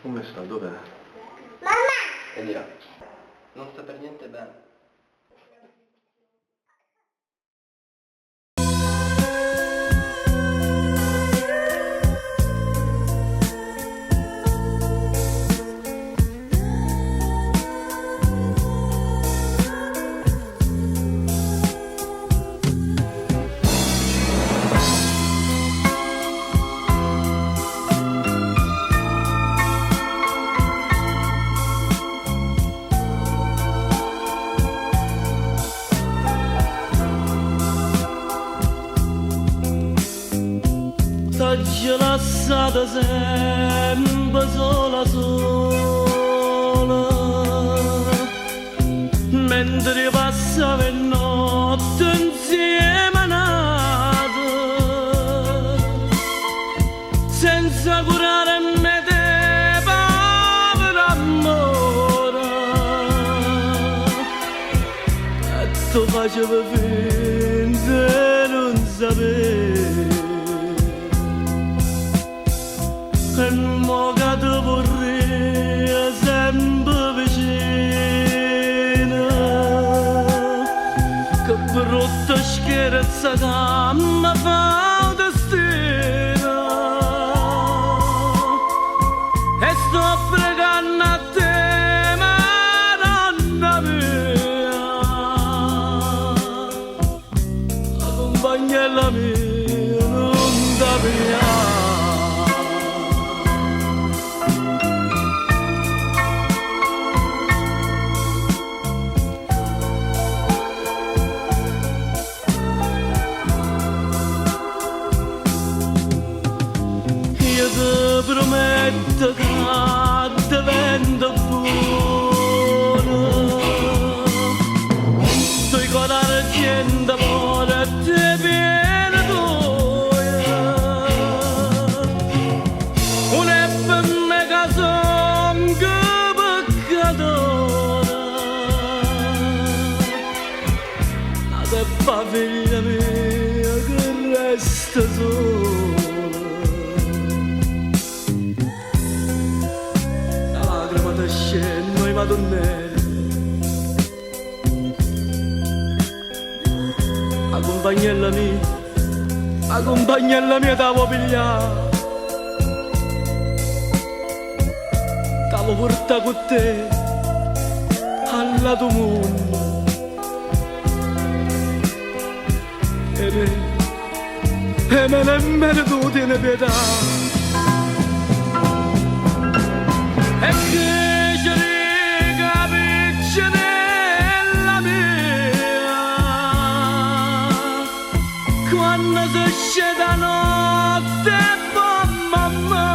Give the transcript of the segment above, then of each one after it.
Come sta? Dov'è? Mamma! Elia. Non sta per niente bene. T'aggio lassata sempe sola sola Mentre passava 'e notte 'nzieme a n'ato Senza curare me te pave l'ammore E tu facevi finta 'e nun sapè E mo ca te vurria sempe vicino Che brutta scherza ca me fa 'o destino E sto preganno a te, Madonna mia 'A cumpagnella mia nun t'a piglià. Io te prometto ca divento buono Dui core argento porte viene tuoje Un è pe me ca songo peccatore N'ata è pa figlia mia che resta sola 'Na lacrima te scenne oi Madunnella 'A cumpagnella mia 'A cumpagnella mia t' 'a vuo' piglià T' 'a vuo' purtà cu te all'atu munno 'E me 'e me nemmeno tu tiene pietà E che ce dico 'a piccerella mia Quanno se sceta 'a notte e vo' mammà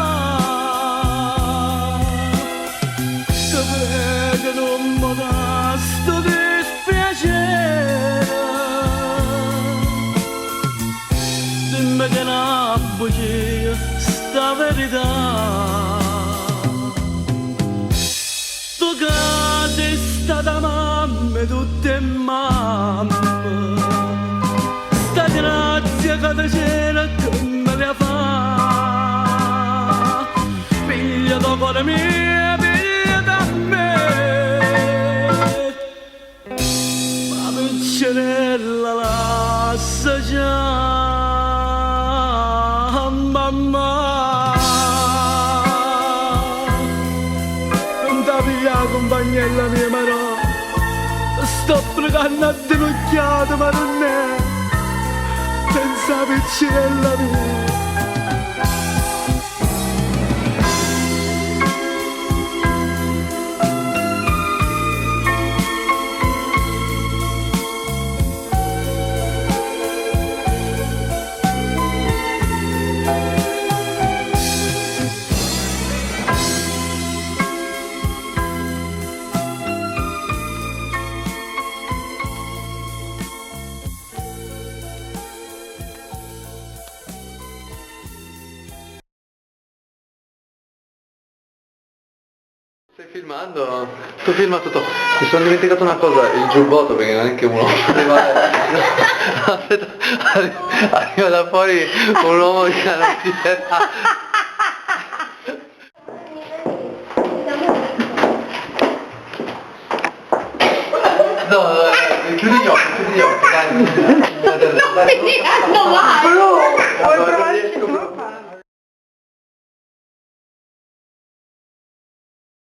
Te prego nun me da stu dispiacere Dimme che 'na bugia sta verità Tu ca si stata mamma 'e tutt' 'e mamme Sta grazia ca te cerco me l'he 'a fa Pigliate 'o core mio, pigliate a me Ma 'a piccerella lassa già mammà Nun t' 'a piglià cumpagnella mia Marò Sto preganno addinucchiato Marunnè Pensa 'a piccerella mia. Stai filmando? Tu filma tutto. Mi sono dimenticato una cosa, il giubbotto perché non è che uno arriva, no, aspetta, arriva da fuori un uomo di canottiera. No, chiudi gli occhi, chiudi gli occhi, dai. Non finiranno mai!